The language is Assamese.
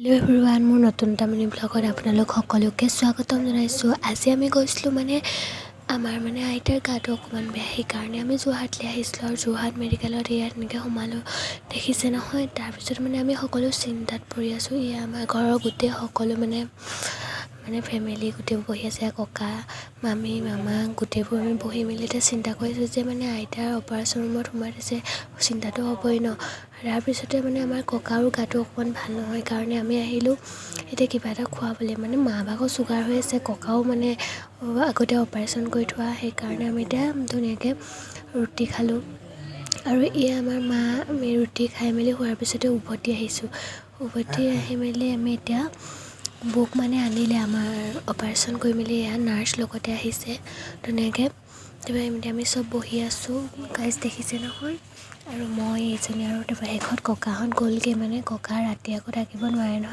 হেল্ল' এভৰিৱান, মোৰ নতুন এটা মিনি ব্লগত আপোনালোক সকলোকে স্বাগতম জনাইছোঁ। আজি আমি গৈছিলোঁ, মানে আমাৰ মানে আইতাৰ গাটো অকণমান বেয়া, সেইকাৰণে আমি যোৰহাটলৈ আহিছিলোঁ আৰু যোৰহাট মেডিকেলত ইয়াত এনেকৈ সোমালোঁ, দেখিছে নহয়। তাৰপিছত মানে আমি সকলো চিন্তাত পৰি আছোঁ। এয়া আমাৰ ঘৰৰ গোটেই সকলো মানে মানে ফেমিলি গোটেই বহি আছে, ককা, মামী, মামা গোটেইবোৰ আমি বহি মেলি এতিয়া চিন্তা কৰিছোঁ যে মানে আইতাৰ অপাৰেশ্যন ৰুমত সোমাই থৈছে, চিন্তাটো হ'বই ন। তাৰপিছতে মানে আমাৰ ককাৰো গাটো অকণমান ভাল নহয় কাৰণে আমি আহিলোঁ এতিয়া কিবা এটা খুৱাবলৈ। মানে মা ভাগৰ চুগাৰ হৈ আছে, ককাও মানে আগতে অপাৰেশ্যন কৰি থোৱা, সেইকাৰণে আমি এতিয়া ধুনীয়াকৈ ৰুটি খালোঁ। আৰু এয়া আমাৰ মা। আমি ৰুটি খাই মেলি হোৱাৰ পিছতে উভতি আহিছোঁ। উভতি আহি মেলি আমি এতিয়া বৌক মানে আনিলে আমাৰ অপাৰেশ্যন কৰি মেলি, এয়া নাৰ্ছ লগতে আহিছে ধুনীয়াকৈ। তাৰপৰা এতিয়া আমি চব বহি আছোঁ গাইজ, দেখিছে নহয়। আৰু মই এইজনী আৰু তাৰপৰা শেষত ককাহঁত গ'লগৈ, মানে ককা ৰাতি আকৌ থাকিব নোৱাৰে নহয়।